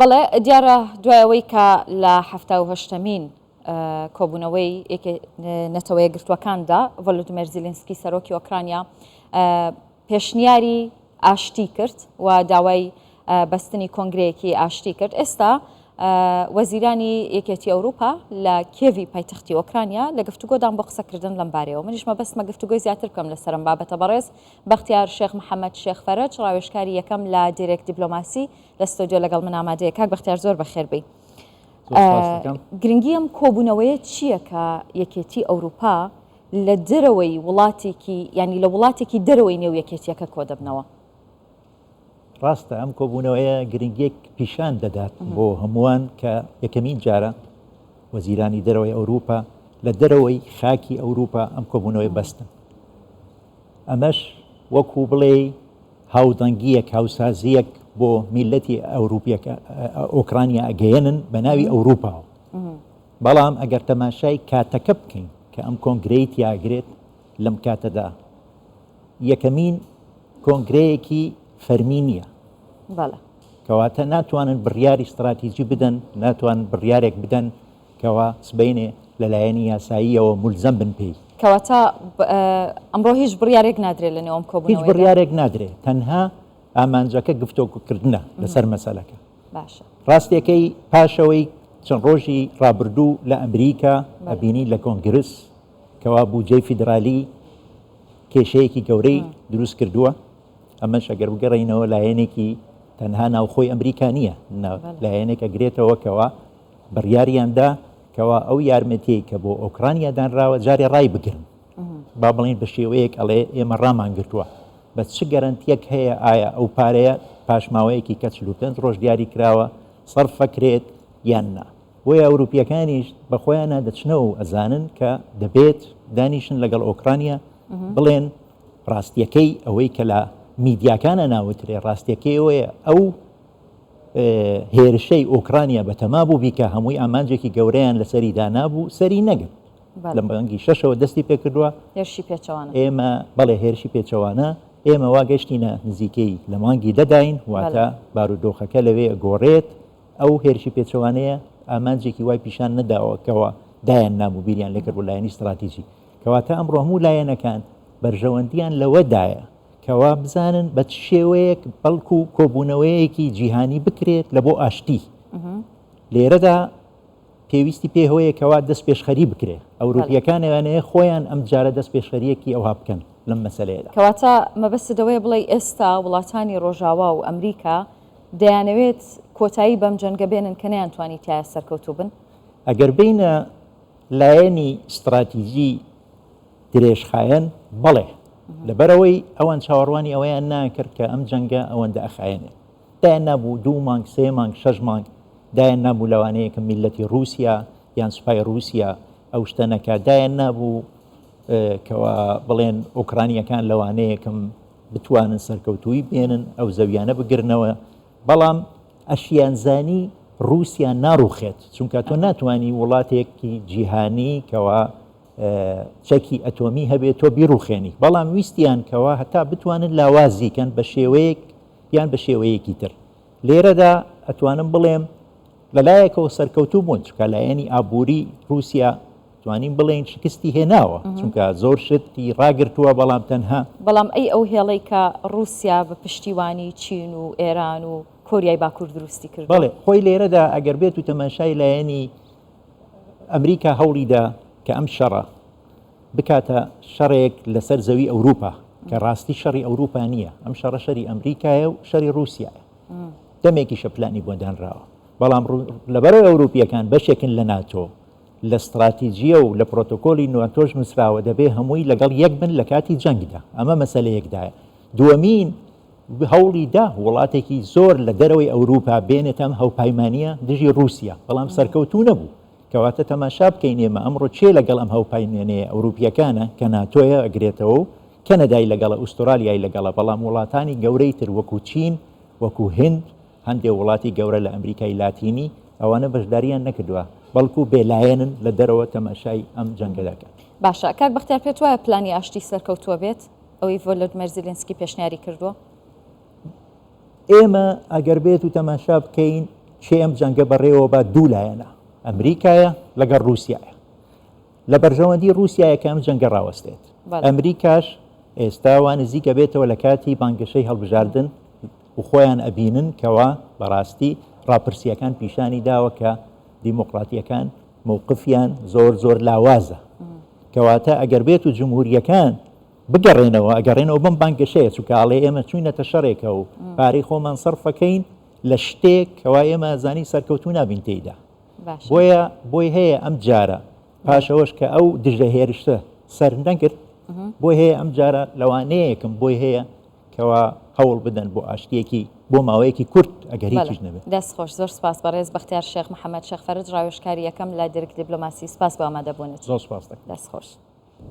بەڵێ دیارە دوای ئەوەی کە لە 78مین کۆبوونەوەی نەتەوە یەکگرتووەکاندا ڤۆلۆدیمێر زیلینسکی سەرۆکی ئۆکرانیا پێشنیاری ئاشتی کرد و داوای بەستنی کۆنگرەیەکی ئاشتی کرد ئێستا وەزیرانی یەکێتی ئەوروپا لە کێڤی پایتەختی ئۆکرانیا لە گفتوگۆدان بۆ قسەکردن لەم بارەیەوە منیش مەبەستمە گفتوگۆی زیاتر بکەم لەسەر ئەم بابەتە بەڕێز بەختیار شێخ محەممەد شێخ فەرەج ڕاوێژکاری یەکەم لە دیرێک دیبلۆماسی لە ستۆدیۆ لەگەڵ من ئامادەیە کاک بەختیار زۆر بەخێر بێی. گرنگی ئەم کۆبوونەوەیە چییە کە یەکێتی ئەوروپا لە دەرەوەی وڵاتێکی ینی لە وڵاتێکی دەرەوەی نێو یەکێتیەکە کۆدەبنەوە؟ ڕاستە ئەم کۆبوونەوەیە گرنگیەک پیشان دەدات بۆ هەمووان کە یەکەمین جارە وەزیرانی دەرەوەی ئەوروپا لە دەرەوەی خاکی ئەوروپا ئەم کۆبوونەوەی بەستن ئەمەش وەکو بڵێ هاودەنگییەک، هاوسازییەک بۆ میللەتی ئەوروپیەکە ئۆکرانیا ئەگەیەنن بە ناوی ئەوروپاوە. بەڵام ئەگەر تەماشای کاتەکە بکەین کە ئەم کۆنگرەی تیاگرێت لەم کاتەدا یەکەمین کۆنگرەیەکی فەرمی نییە. کەواتە ناتوانن بڕیاری ستراتیجی بدەن، ناتوانن بڕیارێک بدەن کەوا سبەینێ لە لایەنی یاساییەوە مولزەم بن پێی. کەواتە ئەمڕۆ هیچ بڕیارێک نادرێت لە نێو ئەم کۆبوونەوەیەدا؟ هیچ بڕیارێک نادرێت، تەنها ئامانجەکە گفتۆگۆکردنە لەسەر مەسەلەکە. باشە. ڕاستیەکەی پاشەوەی چەند ڕۆژی ڕابردوو لە ئەمریکا ئەبینی لە کۆنگرس کەوا بوجەی فیدرالی کێشەیەکی گەورەی دروست کردووە، ئەمەش ئەگەر بگەڕێینەوە لایەنێکی تەنها ناوخۆی ئەمریکا نییە، لایەنێک ئەگرێتەوە کەوا بڕیاریان دا کەوا ئەو یارمەتیەی کە بۆ ئۆکرانیا دانراوە جارێ ڕایبگرن با بڵێین بە شێوەیەک ئەڵێ ئێمە ڕامان گرتووە بە چ گەرەنتیەک هەیە ئایا ئەو پارەیە پاش ماوەیەکی کە 45 ڕۆژ دیاری کراوە سەرفەکرێت یان نا بۆیە ئەوروپیەکانیش بە خۆیانە دەچنەوە و ئەزانن کە دەبێت دانیشن لەگەڵ ئۆکرانیا بڵێن ڕاستیەکەی ئەوەی کە لە میدیاکانە ناوترێ ڕاستیەکەی ئەوەیە ئەو هێرشەی ئۆکرانیا بەتەما بوو بیکا هەمووی ئامانجێکی گەورەیان لەسەری دانابوو سەری نەگرت لە مانگی شەشەوە دەستی پێکردووە هێرشی پێچەوانە ئێمە بەڵێ هێرشی پێچەوانە ئێمە وا گەشتینە نزیکەی لە مانگی دەداین واتە بارودۆخەکە لەوێ گۆڕێت ئەو هێرشی پێچەوانەیە ئامانجێکی وای پیشان نەداوە کەەوە دایان نابوو بیریان لێکرد بۆ لایەنی استراتیژی کەواتە ئەمڕۆ هەموو لایەنەکان بەرژەوەندیان لەوەدایە کەوا بزانن بە چ شێوەیەک بەڵکو کۆبوونەوەیەکی جیهانی بکرێت لە بۆ ئاشتی. لێرەدا پێویستی پێ هەیە کەوا دەست پێشخەری بکرێ. ئەوروپییەکان ئەیانەوێ خۆیان ئەم جارە دەست پێشخەرییەکی ئەوها بکەن لەم مەسەلەیەدا. کەواتە مەبەستت ئەوەیە بڵێی ئێستا وڵاتانی ڕۆژاوا و ئەمریکا دەیانەوێت کۆتایی بەم جەنگە بێنن کە نەیانتوانی تیایا سەرکەوتوو بن؟ ئەگەر بێینە لایەنی ستراتیجی درێژخایەن، بەڵێ. لەبەرئەوەی ئەوان چاوەڕوانی ئەوەیان ناکرد کە ئەم جەنگە ئەوەندە ئەخایەنێت. دایان نابوو دوو مانگ، سێ مانگ، شەش مانگ دایان نابوو لەوانەیە کە میللەتی ڕووسیا یان سوپای ڕووسیا ئەو شتە نەکات. دایان نابوو کەوا بڵێن ئۆکرانییەکان لەوانەیە کەم بتوانن سەرکەوتوویی بێنن، ئەو زەویانە بگرنەوە. بەڵام ئەشیانزانی ڕووسیا ناڕووخێت، چونکە تۆ ناتوانی وڵاتێکی جیهانی کەوا چەکی ئەتۆمی هەبێت تۆ بیڕوخێنی بەڵام ویستیان کەوا هەتا بتوانن لاوازی کەن بە شێوەیەک یان بە شێوەیەکی تر لێرەدا ئەتوانم بڵێم لەلایەکەوە سەرکەوتوو بوون چونکە لایەنی ئابووری رووسیا توانین بڵێین شکستی هێناوە چونکە زۆر شتی ڕاگرتووە بەڵام تەنها بەڵام ئەی ئەو هێڵەی کە ڕووسیا بە پشتیوانی چین و ئێران و کۆریای باکوور دروستی کردووە؟ بەڵێ خۆی لێرەدا ئەگەر بێت و تەماشای لایەنی ئەمریکا هەوڵیدا کە ئەم شەڕە بکاتە شەڕێک لەسەر زەوی ئەوروپا کە ڕاستی شەڕی ئەوروپا نییە ئەم شەڕە شەری ئەمریکایە و شەری رووسایە دەمێکیشە پلانی بۆ دانراوە بەڵام لەبەرەوەی ئەوروپیەکان بەشێکن لە ناتۆ لە ستراتیجیە و لە پرۆتۆکۆلی ناتۆش نووسراوە دەبێ هەمووی لەگەڵ یەک بن لە کاتی جەنگدا ئەمە مەسەلەیەکدایە دووەمین هەوڵی دا وڵاتێکی زۆر لە دەرەوەی ئەوروپا بێنێتە ئەم هەوپایمانییە دژی ڕووسیا، بەڵام سەرکەوتوو نەبوو. کەواتە تەماشا بکەین ئێمە ئەمڕۆ کێ لەگەڵ ئەم هەوپایمانییە ئەوروپییەکانە کە ناتۆیە ئەگرێتەوە و کەنەدای لەگەڵە، ئوسترالیای لەگەڵە، بەڵام وڵاتانی گەورەی تر وەکو چین، وەکو هند، هەندێ وڵاتی گەورە لە ئەمریکای لاتینی ئەوانە بەشدارییان نەکردووە، بەڵکو بێلایەنن لە دەرەوە تەماشای ئەم جەنگە دەکەن. باشە کاک بەختیار پێت وایە پلانی ئاشتی سەرکەوتووە بێت؟ ئەوەی ڤۆلۆدمێر زیلینسکی پێشنیاری کردووە؟ ئێمە ئەگەر بێت و تەماشا بکەین کێ ئەم جەنگە بەڕێوە با دوو لایەنە، ئەمریکایە لەگەڵ ڕووسیایە. لە بەرژەوەندی ڕووسیایە کە ئەم جەنگە ڕاوەستێت. ئەمریکاش ئێستا وا نزیک ئەبێتەوە لە کاتی بانگەشەی هەڵبژاردن و خۆیان ئەبینن کەوا بەڕاستی ڕاپرسییەکان پیشانی داوە کە دیموکڕاتییەکان مەوقفیان زۆر زۆر لاوازە. کەواتە ئەگەر بێت و جمهورییەکان بگەڕێنەوە ئەگەڕێنەوە بەم بانگەشەیە چونکە ئاڵێ ئێمە چوینەتە شەڕێکە و پارەی خۆمان سەرفەکەین لە شتێک کەوا ئێمە ئەزانین سەرکەوتوو نابین تێیدا بۆیە بۆی هەیە ئەم جارە پاشەوەش کە ئەو دژە هێرشە سەر نەگرت بۆی هەیە ئەم جارە لەوانەیەکم بۆی هەیە کەوا هەوڵ بدەن بۆ ئاشتیەکی بۆ ماوەیەکی کورت ئەگەر هیچیش نەبێت. دەست خۆش زۆر سپاس بەڕێز بەختیار شێخ محەمەد شێخ فەرەج ڕاوێژکاری یەکەم لە درک دیبلۆماسی سپاس بۆ ئامادەبوونت. زۆر سپاس دەکەم. دەست خۆش.